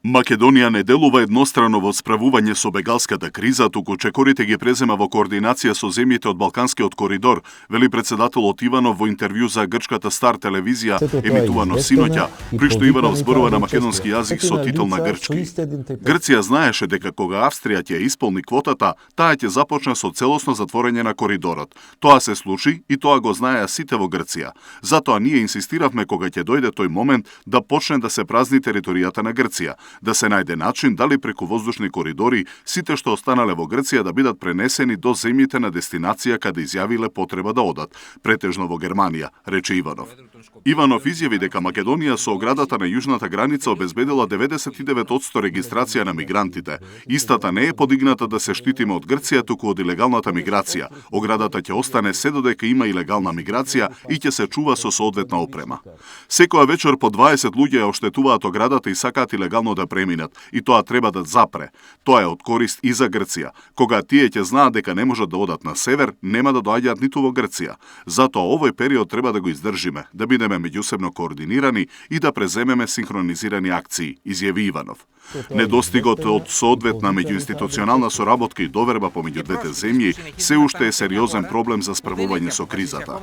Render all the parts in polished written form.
Македонија не делува еднострано во справување со бегалската криза, туку чекорите ги презема во координација со земјите од Балканскиот коридор, вели председателот Иванов во интервју за грчката Стар телевизија, емитувано синоќа, при што Иванов зборува на македонски јазик со титул на грчки. Грција знаеше дека кога Австрија ќе исполни квотата, таа ќе започне со целосно затворање на коридорот. Тоа се случи и тоа го знаеа сите во Грција. Затоа ние инсистиравме кога ќе дојде тој момент да почне да се празни територијата на Грција, да се најде начин дали преку воздушни коридори сите што останале во Грција да бидат пренесени до земјите на дестинација каде изјавиле потреба да одат, претежно во Германија, рече Иванов. Иванов изјави дека Македонија со оградата на јужната граница обезбедила 99% регистрација на мигрантите. Истата не е подигната да се штитиме од Грција, туку од илегалната миграција. Оградата ќе остане се додека има илегална миграција и ќе се чува со соодветна опрема. Секоја вечер по 20 луѓе ја оштетуваат оградата и сакаат илегално да преминат, и тоа треба да запре. Тоа е од корист и за Грција. Кога тие ќе знаат дека не можат да одат на север, нема да доаѓаат ниту во Грција. Затоа овој период треба да го издржиме, да бидеме меѓусебно координирани и да преземеме синхронизирани акции, изјави Иванов. Недостигот од соодветна меѓуинституционална соработка и доверба помеѓу двете земји се уште е сериозен проблем за справување со кризата.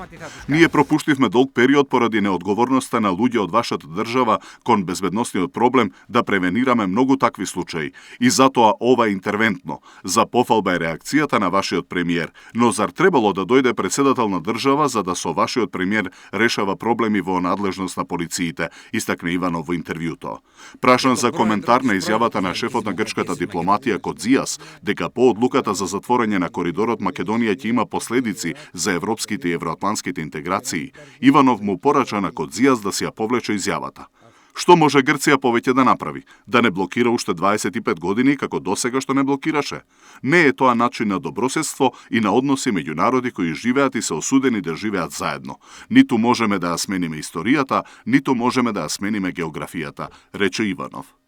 Ние пропуштивме долг период поради неодговорноста на луѓе од вашата држава кон безбедносниот проблем да превенираме многу такви случаи. И затоа ова е интервентно. За пофалба е реакцијата на вашиот премиер, но зар требало да дојде председател на држава за да со вашиот премиер решава проблеми во надлежност на полициите, истакна Иванов во интервјуто. Прашан за коментар на изјавата на шефот на грчката дипломатија Кодзијас дека по одлуката за затворање на коридорот Македонија ќе има последици за европските и евроатлантските интеграции, Иванов му порача на Кодзијас да си ја повлече изјавата. Што може Грција повеќе да направи? Да не блокира уште 25 години како досега што не блокираше? Не е тоа начин на добросетство и на односи меѓу народи кои живеат и се осудени да живеат заедно. Ниту можеме да ја смениме историјата, ниту можеме да ја смениме географијата, рече Иванов.